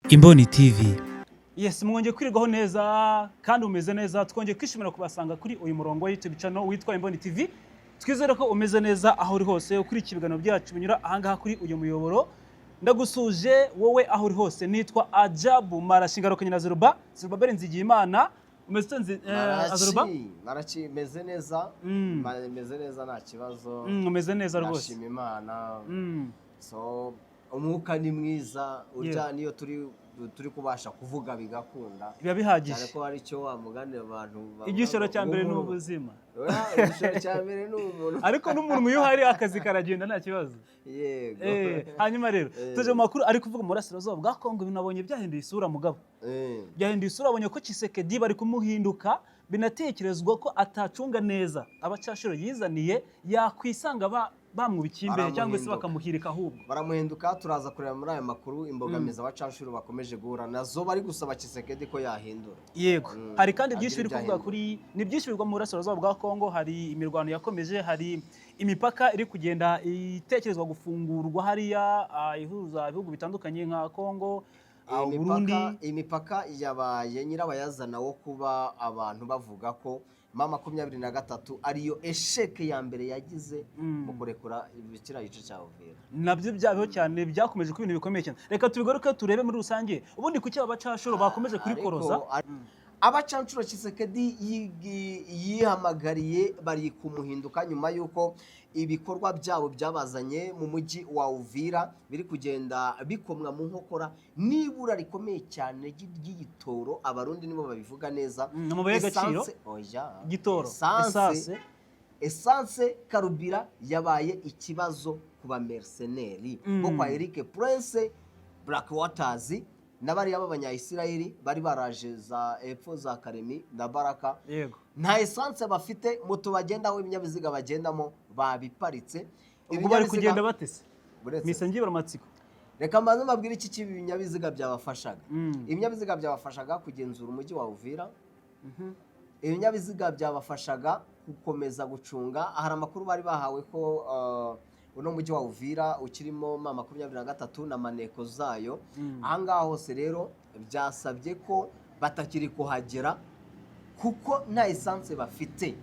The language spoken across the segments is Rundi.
Imboni TV. Yes, mwongeye kwirirwaho neza kandi umeze neza. Twongeye kwishimira kubasanga kuri uyu murongo wa YouTube channel witwa Imboni TV. Twizere ko umeze neza aho uri hose, ukurikiye ibiganiro byacu binyura ahangaha kuri uyu muyoboro. Ndagusuje wowe aho uri hose. Nitwa Ajabu Marashi, ngarukanye na Zeruba, Zerubabeli Nzigiyimana. Umeze ute, Azeruba? Marashi, marashi, meze neza. Meze neza, nta kibazo. Umeze neza rwose. Ndashima Imana. So umwuka ni mwiza urya, niyo turi kubasha kuvuga bigakunda. Biba Cyane bihagije. ko hari icyo wa mugani abantu bavuga Igishoro ngo cya mbere ni umuntu- ubuzima. Oya, igishoro cya mbere ni umuntu. Ariko n'umuntu iyo uhari akazi karagenda, nta kibazo. Yego. Hanyuma rero tuje mu makuru ari kuvuga mu burasirazuba bwa Kongo. Ibintu nabonye byahinduye isura, mugabo. Byahinduye isura. Abonye ko Tshisekedi bari kumuhinduka, binatekerezwa ko atacunga neza abacashuro yizaniye, yakwisanga bamwubikiye imbere cyangwa se Baramuhinduka. bakamuhirika ahubwo. Baramuhinduka. Turaza kureba muri aya makuru imbogamizi abacanshuro bakomeje guhura nazo, bari gusaba Tshisekedi ko yahindura. Yego. Hari kandi byinshi Agira biri kuvuga ibyo kuri, ni byinshi bivugwa mu burasirazuba bwa Kongo. Hari imirwano yakomeje, hari imipaka iri kugenda itekerezwa gufungurwa hariya, ihuza ibihugu bitandukanye nka Kongo, Burundi. Imipaka yabaye nyirabayazana wo kuba abantu bavuga ko M23 ariyo échec ya mbere yagize mu kurekura kiriya gice cya Uvira. Nabyo byabeho cyane, byakomeje kuba ibintu bikomeye cyane. Reka tubigaruke, turebe muri rusange ubundi kuki aba bacashuro bakomeje kurikoroza. Ariko, abacanshuro Tshisekedi yihamagariye bari kumuhinduka nyuma y'uko ibikorwa byabo byabazanye mu mujyi wa Uvira biri kugenda bikomwa mu nkokora n'ibura rikomeye cyane ry'igitoro. Abarundi nibo babivuga neza. Amabuye y'agaciro? Oya. Gitoro. Essence. Essence. Essence, carburant yabaye ikibazo ku ba mercenaires bo kwa Eric Prince Black Waters n'abariya b'abanya-Israel bari baraje za epfo za Karemi na Baraka. Nta essence bafite, moto bagendaho, ibinyabiziga bagendamo babiparitse. Ubwo bari kugenda batese? Buretse. Mise ngibura amatsiko. Reka mbanze mbabwire iki kibi ibinyabiziga byabafashaga. Ibinyabiziga byabafashaga kugenzura umujyi wa Uvira. Ibinyabiziga byabafashaga gukomeza gucunga. Hari amakuru bari bahawe ko uno mujyi wa Uvira ukirimo M23 na maneko zayo. Ahangaha hose rero byasabye ko batakiri kuhagera kuko nta essence bafite.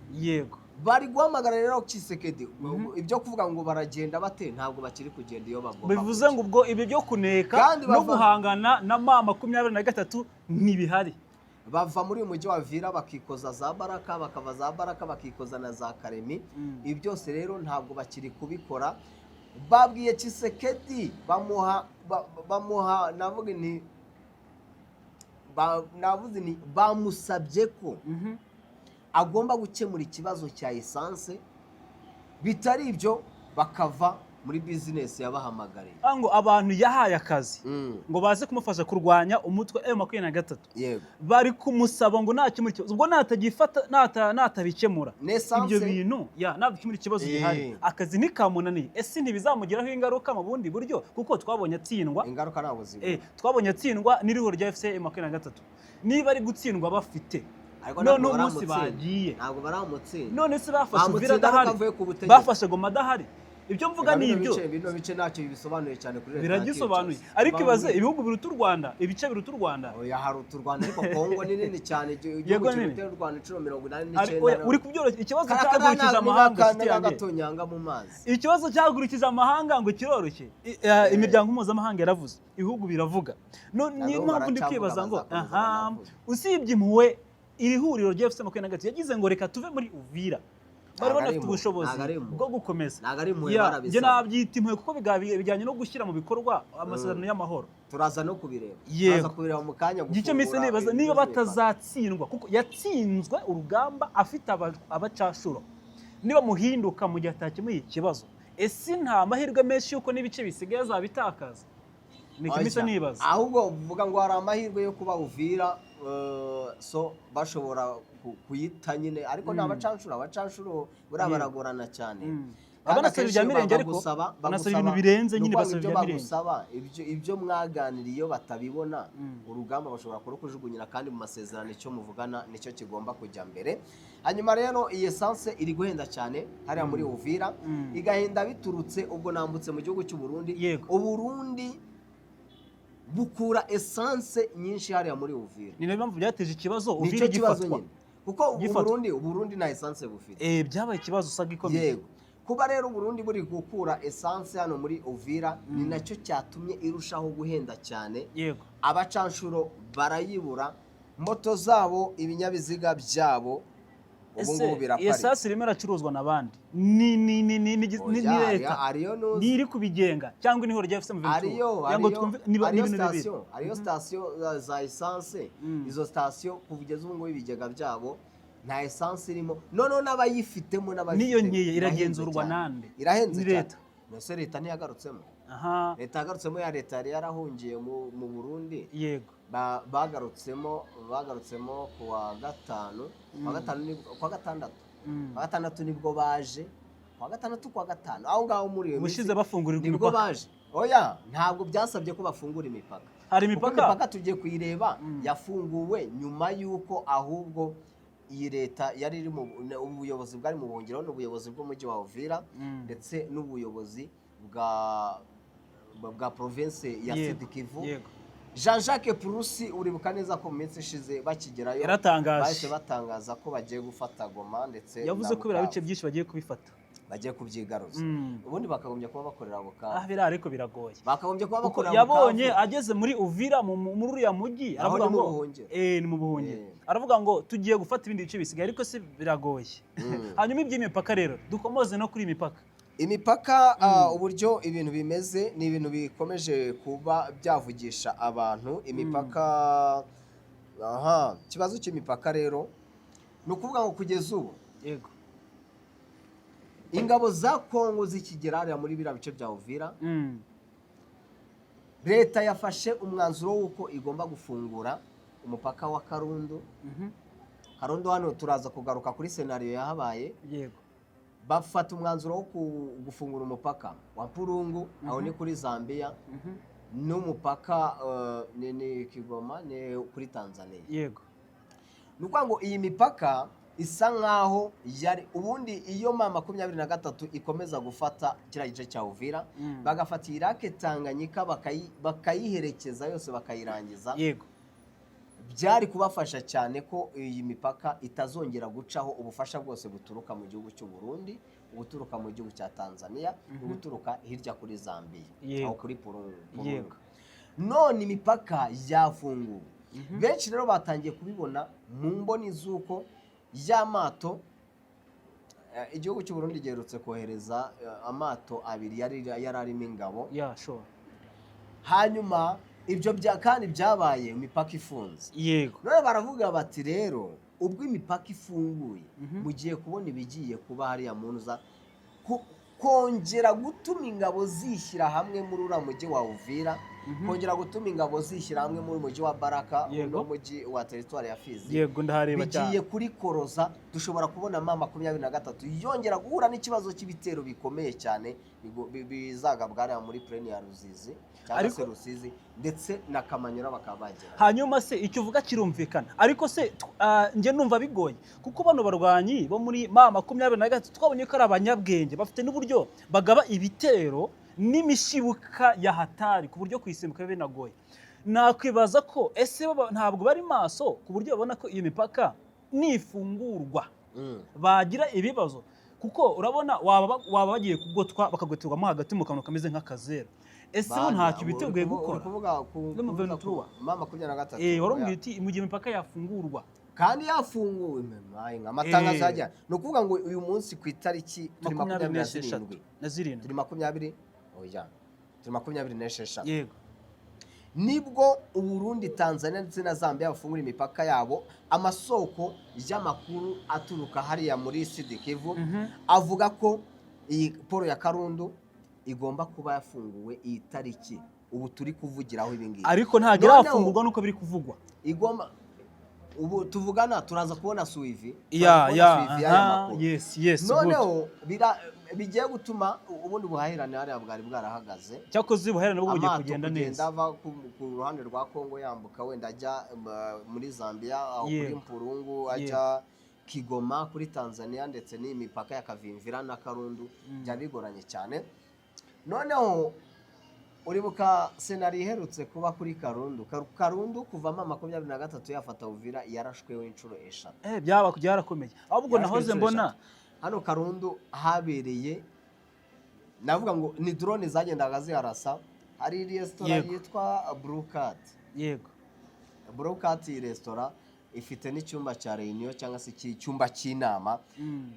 Bari guhamagara rero Tshisekedi. Ibyo kuvuga ngo baragenda bate, ntabwo bakiri kugenda iyo bagomba Bivuze kujya. ngo ubwo ibi byo kuneka Kandi no guhangana na M23 ntibihari. Bava muri uyu mujyi wa Vira bakikoza za Baraka, bakava za Baraka bakikoza na za Karemi. Ibi byose rero ntabwo bakiri kubikora. Babwiye Tshisekedi, bamuha bamuha navuga nti navuze nti bamusabye ko agomba gukemura ikibazo cya essence, bitari ibyo bakava muri bizinesi yabahamagariye. Ah, ngo abantu yahaye akazi ngo baze kumufasha kurwanya umutwe M23 bari kumusaba ngo nakemura ikibazo. Ubwo natagifata, natabikemura N'essence. ibyo bintu ya ntabikemura ikibazo gihari, akazi ntikamunaniye, ese ntibizamugiraho ingaruka mu bundi buryo? Kuko twabonye atsindwa. Ingaruka ntabwo zibura. Twabonye atsindwa n'irihuro rya AFC M23. Niba ari gutsindwa bafite Ariko none ntabwo umunsi baramutsinda. bagiye. Ntabwo baramutsinda. None se bafashe Uvira Bamutsinda adahari? ariko avuye ku butegetsi. Bafashe Goma adahari? Ibyo mvuga Reka ni bino ibyo. Bino bice ntacyo bisobanuye cyane kuri leta ya Biragisobanuye. Kinshasa. Ariko ibaze ibihugu biruta u Rwanda, ibice biruta u Rwanda. Oya, hari u Rwanda, ariko Kongo ni nini cyane. Igihugu Yego, nini. kiruta u Rwanda inshuro mirongo inani Oya, n'icyenda. uri kubyoroshya. Ikibazo Kariya cyahagurukije kana ni amahanga, inshuti yanjye. n'agatonyanga mu mazi. Ikibazo cyahagurukije amahanga ngo kiroroshye. Imiryango mpuzamahanga yaravuze, ibihugu biravuga. No, Na niyo n'ubu mpamvu ndi baracyavuga, kwibaza ngo bazakomeza aha, banavuge. usibye impuhwe iri huriro rya AFC 23 yagize ngo reka tuve muri Uvira, bari Ntabwo ari banafite impuhwe, ubushobozi ntabwo ari impuhwe. bwo gukomeza. Ntabwo ari impuhwe, Ya, barabisaba. njye nabyita impuhwe kuko bijyanye no gushyira mu bikorwa amasezerano y'amahoro. Turaza no kubireba. Yego. Turaza kubireba mu kanya. Icyo mise gufungura nibaza ibibazo niba bipaka. batazatsindwa, kuko yatsinzwe urugamba afite abacashuro, niba muhinduka mu gihe atakemuye ikibazo, ese nta mahirwe menshi y'uko n'ibice bisigaye azabitakaza? Ni icyo mise Oya. nibaza. Ahubwo uvuga ngo hari amahirwe yo kuba Uvira so bashobora kuyita nyine, ariko ni abacanshuro, abacanshuro buriya baragorana cyane. Kandi Abanasaba akenshi ibya mirenge, ariko banasaba ibintu birenze ni nyine, ukuvuga basaba ibyo ibya mirenge. Bagusaba ibyo mwaganiriye, iyo batabibona, urugamba bashobora kurukujugunyira, kandi mu masezerano icyo muvugana nicyo kigomba kujya mbere. Hanyuma rero iyi essence iri guhenda cyane hariya muri Uvira, igahenda biturutse, ubwo nambutse mu gihugu cy'u Burundi. Uburundi Bukura essence nyinshi hariya muri Uvira. Ni nayo mpamvu byateje ikibazo Uvira Nicyo kibazo igifatwa. nyine, kuko Gifatwa. Uburundi nta essence bufite. Byabaye ikibazo usanga ikomeye. Yego, kuba rero Uburundi buri gukura essence hano muri Uvira, ni nacyo cyatumye irushaho guhenda cyane. Abacanshuro barayibura, moto zabo, ibinyabiziga byabo ubu Ese ngubu iyo biraparitse. sasi irimo iracuruzwa n'abandi, ni Oya, leta ariyo nuzi. Ni iri kubigenga cyangwa ni ihuriro rya FCM Ventura? Ariyo Kugira ngo ariyo twumve niba ariyo n'ibintu bibiri. sitasiyo, ariyo sitasiyo za essence. Izo sitasiyo kugeza ubu ngubu ibigega byabo nta essence irimo, noneho n'abayifitemo N'iyo n'abayifitemo nkeya irahenze iragenzurwa cyane. nande? Irahenze Ni cyane. leta. Mbese leta ntiyagarutsemo? Aha. Leta yagarutsemo, ya leta yari yarahungiye mu Burundi. Bagarutsemo ku wa gatanu, ku wa gatanu ku wa gatandatu. Ku wa gatandatu nibwo baje, ku wa gatandatu, ku wa gatanu, aho ngaho muri iyo Ubushize minsi bafungurirwa nibwo imipaka. baje. Oya, ntabwo byasabye ko bafungura imipaka. Hari Kuko imipaka. imipaka tugiye kuyireba, yafunguwe nyuma y'uko ahubwo iyi leta yari iri mu ubuyobozi bwari mu buhungiro, n'ubuyobozi bw'umujyi wa Uvira ndetse n'ubuyobozi bwa province ya Sud Kivu. Jean Jacques Purusi, uribuka neza ko mu minsi ishize bakigerayo Yaratangaje. bahise batangaza ko bagiye gufata Goma ndetse Yavuze na ko biriya bice Bukavu. byinshi bagiye kubifata. Bagiye kubyigaruza. Ubundi bakagombye kuba bakorera Bukavu. Biriya ariko biragoye. Bakagombye kuba Kuko bakorera yabonye Bukavu. ageze muri Uvira muri uriya mujyi, Aho aravuga ni mu ngo buhungiro. Ni mu buhungiro. Aravuga ngo tugiye gufata ibindi bice bisigaye, ariko si biragoye. Hanyuma iby'imipaka rero, dukomoze no kuri iyi mipaka. Imipaka, uburyo ibintu bimeze, ni ibintu bikomeje kuba byavugisha abantu. Imipaka, aha ikibazo cy'imipaka rero ni ukuvuga ngo kugeza ubu ingabo za Kongo zikigera hariya muri biriya bice bya Uvira, leta yafashe umwanzuro w'uko igomba gufungura umupaka wa Karundu. Karundu hano turaza kugaruka kuri scénario yahabaye. Bafata umwanzuro wo gufungura umupaka wa Mpurungu, aho ni kuri Zambia, n'umupaka ni Kigoma, ni kuri Tanzania. Ni ukuvuga ngo iyi mipaka isa nkaho yari ubundi iyo M23 ikomeza gufata kiriya gice cya Uvira, bagafata iyi Lake Tanganyika, bakayiherekeza yose bakayirangiza, byari kubafasha cyane ko iyi mipaka itazongera gucaho ubufasha bwose buturuka mu gihugu cy'u Burundi, ubuturuka mu gihugu cya Tanzania, ubuturuka hirya kuri Zambia, aho kuri Purungu. None imipaka yafunguwe, benshi rero batangiye kubibona mu mboni z'uko ya mato, igihugu cy'u Burundi giherutse kohereza amato abiri yari arimo ingabo. Yeah, sure. Hanyuma ibyo bya kandi byabaye imipaka ifunze. None baravuga bati rero ubwo imipaka ifunguye, mugiye kubona ibigiye kuba hariya mu nza kongera gutuma ingabo zishyira hamwe muri uriya mujyi wa Uvira, kongera gutuma ingabo zishyira hamwe muri mujyi wa Baraka, uno mujyi wa teritwari ya Fizi. Yego, ndahareba Bigiye cyane. kuri koroza, dushobora kubona M23 yongera guhura n'ikibazo cy'ibitero bikomeye cyane bizagabwa hariya muri plaine ya Ruzizi cyangwa se Rusizi ndetse na Kamanyura bakaba bagera. Hanyuma se icyo uvuga kirumvikana, ariko se njye numva bigoye, kuko bano barwanyi bo muri M23 twabonye ko ari abanyabwenge, bafite n'uburyo bagaba ibitero n'imishibuka ya hatari ku buryo kuyisimbuka biba binagoye. Nakwibaza ko ese bo ntabwo bari maso ku buryo babona ko iyo mipaka nifungurwa bagira ibibazo? Kuko urabona waba bagiye kugotwa, bakagoterwamo hagati mu kantu kameze nk'akazeru. Ese bo ntacyo biteguye gukora? Uri kuvuga ku No mu kuvuga ku 23. M23. Warumbwira uti mu gihe imipaka yafungurwa. Kandi yafunguwe, mayi nka amatangazo ajya, ni ukuvuga ngo uyu munsi ku itariki turi makumyabiri makumyabiri na n'esheshatu zirindwi na zirindwi. Turi 20, oya, turi 26. Nibwo Uburundi, Tanzania ndetse na Zambia bafungura imipaka yabo. Amasoko y'amakuru aturuka hariya muri Sud Kivu avuga ko iyi port ya Karundu igomba kuba yafunguwe iyi tariki ubu turi kuvugiraho ibi ngibi. Ariko ntabwo irafungurwa nuko biri kuvugwa. Igomba, ubu tuvugana turaza kubona suivi, ya turaza kubona ya suivi y'aya makuru. Yes yes good. Noneho bigiye gutuma ubundi buhahirane hariya bwari bwarahagaze. Cyakoze ubuhahirane bwo bugiye Amato kugenda kugenda neza. ava ku ruhande rwa Kongo yambuka wenda ajya muri Zambia aho kuri Mpurungu, ajya Kigoma kuri Tanzania, ndetse n'iyi mipaka ya Kavimvira na Karundu, byaba bigoranye cyane. Noneho Uribuka scénario iherutse kuba kuri Karundu? Karundu kuvamo 23 yafata Uvira, yarashweho inshuro 3. Byaba byarakomeye ahubwo. Yarashwe Nahoze inshuro mbona 3. Hano Karundu habereye, navuga ngo ni drone zagendaga ziharasa. Hari resitora yitwa Bluecat. Bluecat, iyi resitora ifite n'icyumba cya réunion cyangwa se icyumba cy'inama.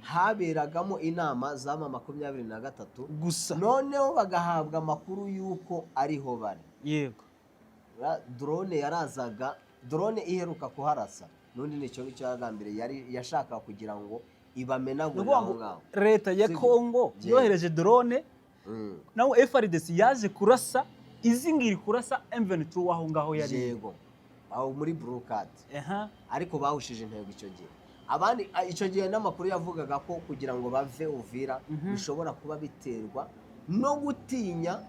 Haberagamo inama z'ama 23 gusa. Noneho bagahabwa amakuru y'uko ariho bari. Drone yarazaga, drone iheruka kuharasa n'undi ni icyo ngicyo yagambiriye, yari yashakaga kugira ngo Ni ibamenagurire ukuvuga aho ngo ngaho. leta ya Sibyo? Kongo yohereje drone, naho FARDC yaje kurasa izingira kurasa M23 aho ngaho yari. Yego, aho muri Bluecat. Ariko bahushije intego icyo gihe. Abandi icyo gihe n'amakuru yavugaga ko kugira ngo bave Uvira bishobora kuba biterwa no gutinya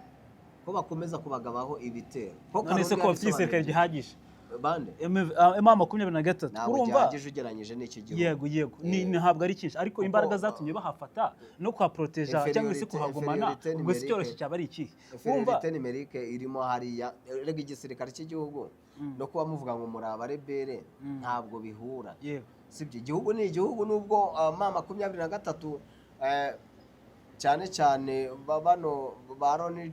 ko bakomeza kubagabaho ibitero. Ko None se Karundi ko bafite igisirikare yabisobanuye. gihagije? Bande? M23. Ntabwo Urumva? gihagije ugereranyije n'iki gihugu. Yego, ni ntabwo ari cyinshi, ariko Kuko, imbaraga zatumye bahafata no kuhaporoteja cyangwa se kuhagumana, infériorité ubwo si numérique. cyoroshye cyaba ari ikihe? Urumva? Infériorité numérique irimo hariya. Rega igisirikare cy'igihugu no kuba muvuga ngo muri abarebere ntabwo bihura. Sibyo? Igihugu ni igihugu, nubwo M23, cyane cyane bano ba Ronnie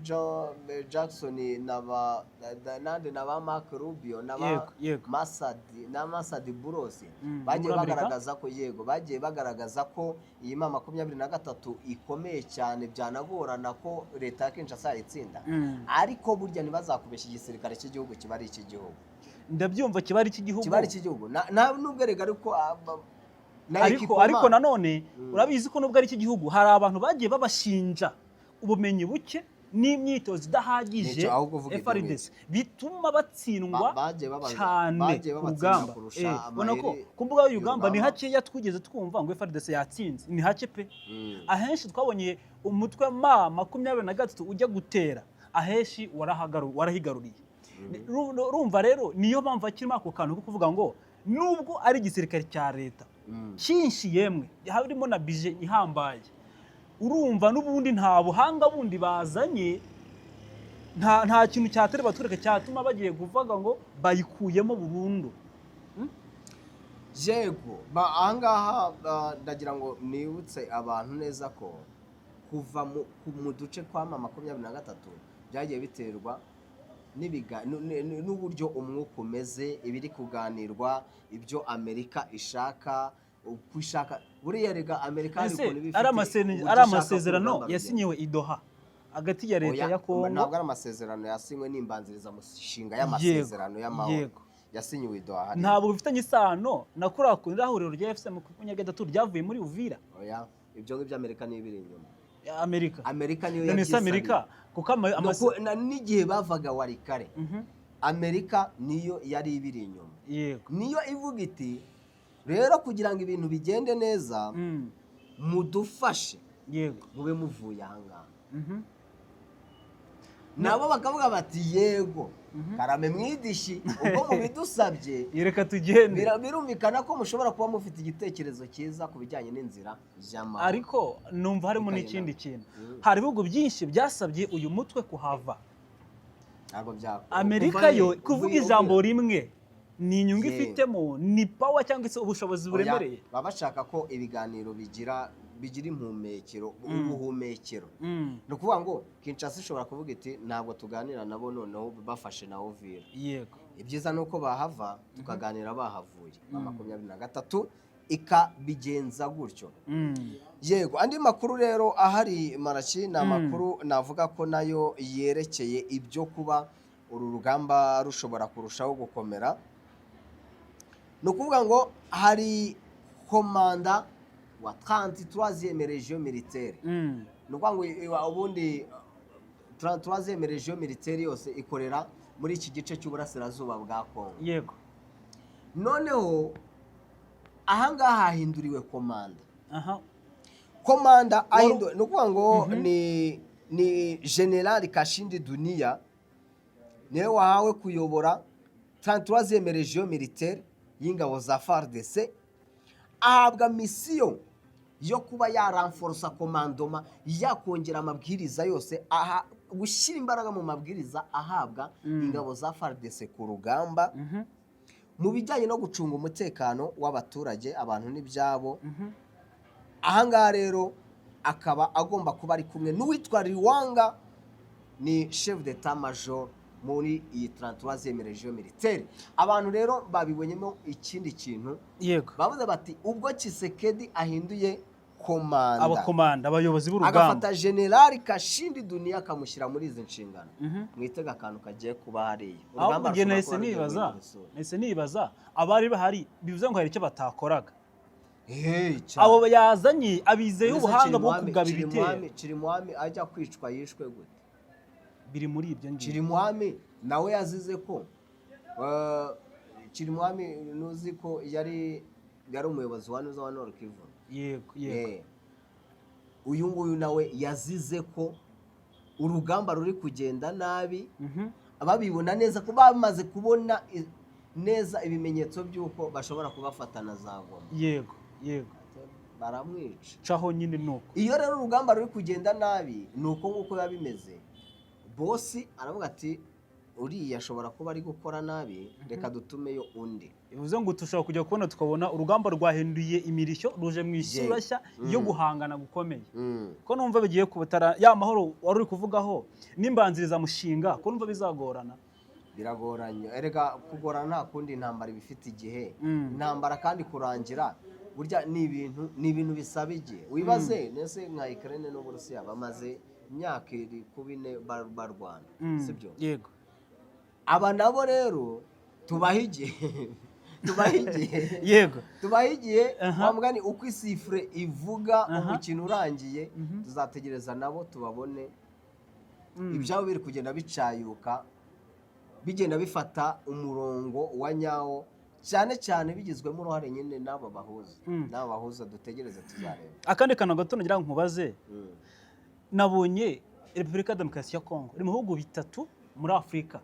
Jackson na ba nande na ba Mark Rubio na ba Yego, yego. Masadi na Masadi Burosi, bagiye muri Amerika? bagaragaza ko, yego, bagiye bagaragaza ko iyi M23 ikomeye cyane, byanagorana ko leta ya Kinshasa yayitsinda. Ariko burya ntibazakubeshya, igisirikare cy'igihugu kiba ari icy'igihugu. Ndabyumva, kiba ari icy'igihugu. Kiba ari icy'igihugu. Nta nubwo erega, ariko na Ariko équipement. ariko nanone urabizi ko nubwo ari icy'igihugu, hari abantu bagiye babashinja ubumenyi buke n'imyitozo idahagije Nicyo, ahubwo uvuga ibyo. FARDC, bituma batsindwa Bagiye cyane bagiye ku babatsinda rugamba. kurusha Ubona ko amayeri ku mbuga y'urugamba ni y'urugamba. hakeya twigeze twumva ngo FARDC yatsinze, ni hake pe. Ahenshi twabonye umutwe M23 ujya gutera, ahenshi warahigaruriye. Urumva rero niyo mpamvu hakirimo ako kantu ko kuvuga ngo nubwo ari igisirikare cya leta cyinshi, yemwe harimo na budget ihambaye, urumva n'ubundi nta buhanga bundi bazanye, nta kintu cyatera batwereka cyatuma bagiye kuvuga ngo bayikuyemo burundu. Yego, ahangaha ndagira ngo nibutse abantu neza ko kuva mu duce kwa M23 byagiye biterwa n'uburyo umwuka umeze, ibiri kuganirwa, ibyo Amerika ishaka, uko ishaka. Buriya rega Amerika hari Ese ukuntu iba ifite ari uburyo ari ishaka ko amasezerano urugamba rugenda. yasinyiwe i Doha hagati ya leta Oya, ya Kongo? ntabwo ari amasezerano yasinywe, n'imbanzirizamushinga y'amasezerano y'amahoro yasinyiwe i Doha hariya. Ntabwo bifitanye isano na kuriya kundi huriro rya AFC 23 ryavuye muri Uvira? Oya, ibyo ngibyo Amerika niyo ibiri inyuma. Ya Amerika? Amerika niyo None se yabyisabye. Amerika kuko N'igihe bavaga Warikare, Amerika niyo yari ibiri inyuma. Niyo ivuga iti: "Rero kugira ngo ibintu bigende neza, mudufashe mube muvuye ahangaha." Nabo bakavuga bati: "Yego, karame mwidishi, ubwo mubidusabye, Reka tugende." Birumvikana ko mushobora kuba mufite igitekerezo cyiza ku bijyanye n'inzira y'amahoro. Ariko numva harimo Bikagenda. n'ikindi kintu. Hari ibihugu byinshi byasabye uyu mutwe kuhava. Ntabwo byakora. Amerika Kuva yo he? kuvuga Uvuye ijambo Uvira. rimwe ni inyungu ifitemo, ni power cyangwa se ubushobozi Oya, buremereye. baba bashaka ko ibiganiro bigira impumekero, ubuhumekero. Ni ukuvuga ngo Kinshasa ishobora kuvuga iti: "Ntabwo tuganira nabo noneho bafashe na Uvira. Ibyiza ni uko bahava tukaganira bahavuye." 23 ikabigenza gutyo. Yego, andi makuru rero ahari, Maraki, ni amakuru navuga ko nayo yerekeye ibyo kuba uru rugamba rushobora kurushaho gukomera. Ni ukuvuga ngo hari komanda wa 33e région militaire. Ni ukuvuga ngo ubundi 33e région militaire yose ikorera muri iki gice cy'uburasirazuba bwa Kongo. Noneho ahangaha hahinduriwe komanda. Komanda ni ukuvuga ngo ni General Kashindi Duniya, niwe wahawe kuyobora 33e région militaire y'ingabo za FARDC. Ahabwa mission yo kuba yaranforosa commandement, yakongera amabwiriza yose aha. gushyira imbaraga mu mabwiriza ahabwa ingabo za FARDC ku rugamba, mu bijyanye no gucunga umutekano w'abaturage, abantu n'ibyabo. Ahangaha rero akaba agomba kuba ari kumwe n'uwitwa Riwanga, ni chef d'état major muri iyi 33e région militaire. Abantu rero babibonyemo ikindi kintu. Bavuze bati ubwo Tshisekedi ahinduye komanda, abakomanda, abayobozi b'urugamba, agafata General Kashindi Dunia akamushyira muri izi nshingano, mwitega akantu kagiye kuba hariya. Ahubwo njye rushobora nahise kuba rugiye nibaza, guhindura isura. nahise nibaza abari bahari, bivuze ngo hari icyo batakoraga. Hey, cyane. Abo yazanye abizeye Mbese ubuhanga bwo Chirimwami- kugaba ibitero. Chirimwami ajya kwicwa yishwe gute? Biri muri ibyo ngibyo. Chirimwami nawe yazize ko Chirimwami nuzi ko yari umuyobozi wa nuza wa Nord Kivu. Yego. Uyu nguyu nawe yazize ko urugamba ruri kugenda nabi, babibona neza ko bamaze kubona neza ibimenyetso by'uko bashobora kubafatana za Goma, Yego. baramwica. Caho nyine nuko. Iyo rero urugamba ruri kugenda nabi, ni uko nguko biba bimeze. Bosi aravuga ati uriya ashobora kuba ari gukora nabi, reka dutumeyo undi. Bivuze ngo dushobora kujya kubona tukabona urugamba rwahinduye imirishyo, ruje mu isura nshya yo guhangana gukomeye, ko numva bigiye kubatara ya mahoro wari uri kuvugaho n'imbanzirizamushinga, ko numva bizagorana. Biragoranye erega. Kugorana nta kundi, intambara iba ifite igihe. Intambara kandi kurangira burya ni ibintu bisaba igihe. Wibaze nese nka Ukraine n'Uburusiya bamaze imyaka iri kuba 4 barwana, sibyo? Yego. Aba nabo rero tubaha igihe, tubaha igihe, tubaha igihe. Wa mugani uko isifure ivuga, umukino urangiye, tuzategereza nabo tubabone ibyabo biri kugenda bicayuka, bigenda bifata umurongo wa nyawo, cyane cyane bigizwemo uruhare nyine n'aba bahuza, n'aba bahuza. Dutegereze tuzareba. Akandi kantu gato nagira ngo nkubaze. Nabonye Repubulika ya Demokarasi ya Kongo iri mu bihugu bitatu muri Afurika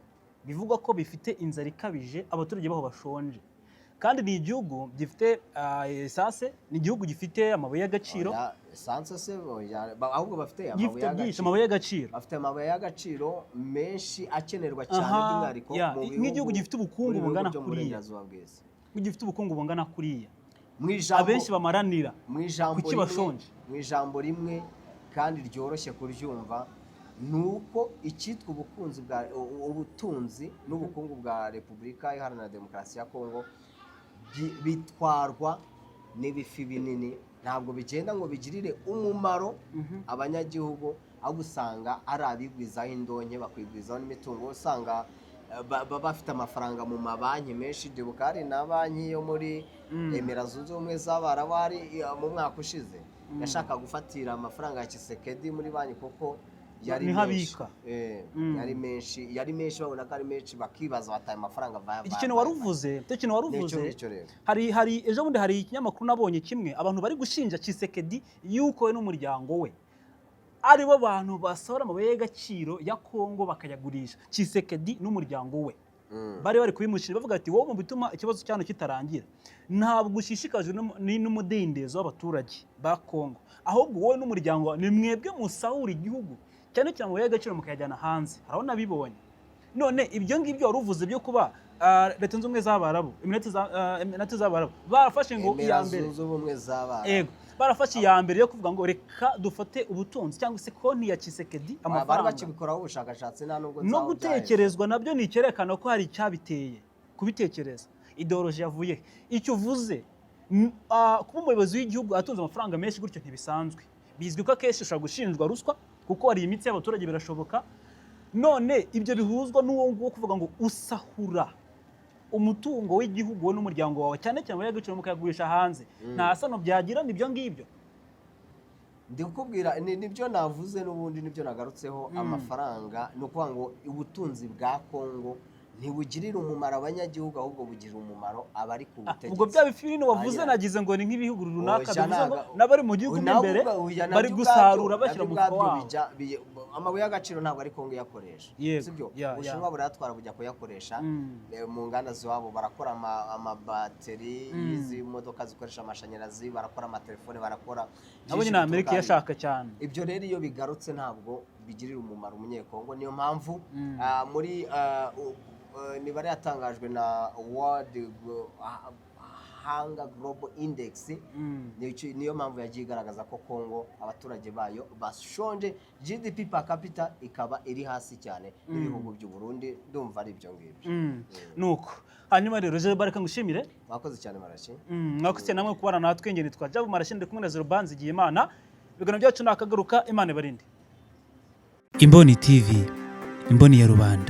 bivugwa ko bifite inzara ikabije, abaturage baho bashonje, kandi ni igihugu gifite essence, ni igihugu gifite amabuye y'agaciro. Oya, essence se oya, ahubwo bafite amabuye Gifite byinshi, y'agaciro. amabuye y'agaciro. Bafite amabuye y'agaciro menshi akenerwa cyane, by'umwihariko mu bihugu, Nk'igihugu gifite ubukungu muri bihugu bungana byo mu kuriya. burengerazuba bw'isi. Gifite ubukungu bungana kuriya, Mu ijambo, abenshi bamaranira, mu ijambo kuki rimwe, bashonje? mu ijambo rimwe kandi ryoroshye kuryumva, ni uko icyitwa ubukunzi bwa ubutunzi n'ubukungu bwa Repubulika Iharanira Demokarasi ya Kongo bitwarwa n'ibifi binini. Ntabwo bigenda ngo bigirire umumaro abanyagihugu, ahubwo usanga ari abigwizaho indonke, bakwigwizaho n'imitungo. Usanga bafite amafaranga mu mabanki menshi. Ndibuka hari na banki yo muri Emira Zunze Ubumwe z'Abarabu hari mu mwaka ushize yashaka gufatira amafaranga ya Tshisekedi muri banki kuko yari Niho menshi. abika. Yari menshi, yari menshi, babona ko ari menshi, bakibaza bataye amafaranga vaya. Iki kintu wari uvuze, icyo kintu wari Nicyo uvuze, ngicyo rero. hari ejo bundi hari ikinyamakuru nabonye kimwe, abantu bari gushinja Tshisekedi yuko we n'umuryango we aribo bantu basohora amabuye y'agaciro ya Kongo bakayagurisha. Tshisekedi n'umuryango we bari kubimushinja, bavuga ati wowe mu bituma ikibazo cyano kitarangira, ntabwo ushishikajwe n'umudendezo w'abaturage ba Kongo, ahubwo wowe n'umuryango wawe ni mwebwe musahura igihugu, cyane cyane amabuye y'agaciro mukayajyana hanze. Hari aho nabibonye. None ibyo ngibyo wari uvuze byo kuba Leta Zunze Ubumwe z'Abarabu, Emirate z'Abarabu barafashe ngo Emira iya mbere, Zunze Ubumwe z'Abarabu. Ego, barafashe iya mbere yo kuvuga ngo reka dufate ubutunzi cyangwa se konti ya Tshisekedi, Bari amafaranga bakibikoraho ubushakashatsi, nta nubwo no nzi aho byaheze. gutekerezwa nabyo ni icyerekana ko hari icyabiteye kubitekereza. Idéologie yavuye he? Icyo uvuze, kuba umuyobozi w'igihugu atunze amafaranga menshi gutyo ntibisanzwe, bizwi ko akenshi ushobora gushinjwa ruswa kuko hari imitsi y'abaturage, birashoboka. None ibyo bihuzwa n'uwo nguwo kuvuga ngo usahura umutungo w'igihugu wowe n'umuryango wawe, cyane cyane amabuye y'agaciro, mukayagurisha hanze, nta sano byagira nibyo ngibyo? Ndi kukubwira nibyo navuze n'ubundi nibyo nagarutseho. Amafaranga, ni ukuvuga ngo ubutunzi bwa Kongo ntibugirira umumaro abanyagihugu, ahubwo bugirira umumaro abari ku butegetsi. Ubwo bya bifi binini wavuze, Bagira- nagize ngo ni nk'ibihugu runaka, Oya, bivuze ngo n'abari mu gihugu mo Nabo imbere oya, nabyo bari ubwabyo- gusarura bashyira nabyo mu mufuka ubwabyo wabo. Amabuye y'agaciro ntabwo ari Kongo iyakoresha, sibyo? Ubushinwa burayatwara bujya kuyakoresha mu nganda ziwabo, barakora amabateri y'izi modoka zikoresha amashanyarazi, barakora amatelefone, barakora Nabonye byinshi na Amerika bitunganya. iyashaka cyane. Ibyo rero iyo bigarutse ntabwo bigirira umumaro Umunyekongo. Niyo mpamvu muri imibare yatangajwe na World Hunger Global Index, niyo mpamvu yagiye igaragaza ko Kongo abaturage bayo bashonje, GDP per capita ikaba iri hasi cyane n'ibihugu by'u Burundi. Ndumva ari ibyo ngibyo. Nuko hanyuma rero, je bareka ngushimire. Wakoze cyane, Marashi. Mwakoze namwe kubana natwe. Nge nitwa Jabu Marashi, ndi kumwe na Zerubanzi Nzigiyimana. Ibiganiro byacu nakagaruka. Imana ibarinde. Imboni TV, imboni ya rubanda.